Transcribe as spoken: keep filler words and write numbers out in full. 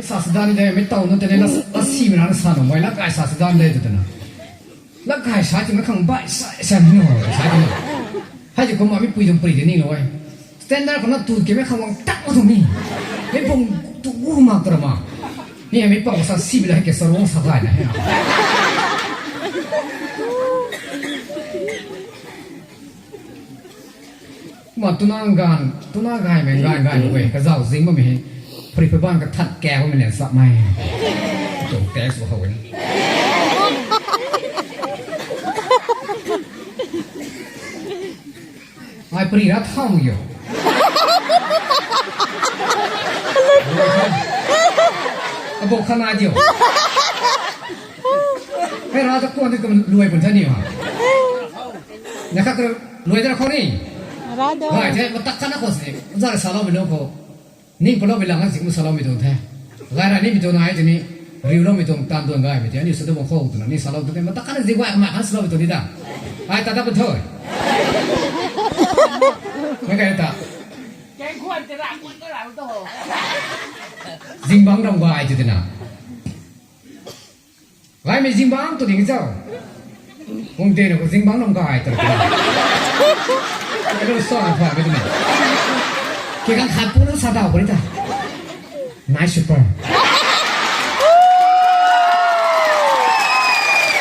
Sa sa dan de, mei taw nu tei la, la si mei na sa nu, mei la kai sa sa dan de tu tana. La kai sa ti na khang bai sa, sa ni nu, sa ti na. Hei ti kumna mi pui dum pui de ni lo e. Standard khou na tu ke mei khang wang tak ma tu ni. Mei pung tu gu ma tu ra ma. Ni mei pang sa si bi la ke sa rong sa kai na he. Kumna tuna ganv, tuna gaymei ganv, ganv mei, kazauh zing bammei hei. Pari pui bang kathat kak bammei nen sapmei. Tuang test bo how ni. Ai pari ra thau mak yo. Abo khana diu. Hei ra ta kuan di kum luai pun tha ni ha. Na khat luai da khou ni. Ra do. Gay the, matak khat na khou si. Zara saloumei lou khou. Ning paloumei lang na si kum saloumei tuang the. Gay ra nimei tuang na ai tini. Riuloumei tuang tan tuang gaymei ti. Aniu sa tu bang khou twna ni salou tu the. Matak khat na zi guay kama khan saloumei tuang ni da. Ai ta ta pan tho. Mei kai ta. Zingbangc ram gay ti tina. Gaymei zingbangc tu ding chau. Kung tei na khou zingbangc ram gay ta tina. Alo sa na pha mei tini. Ki kang khat pu na sa daw puni ta. Night super.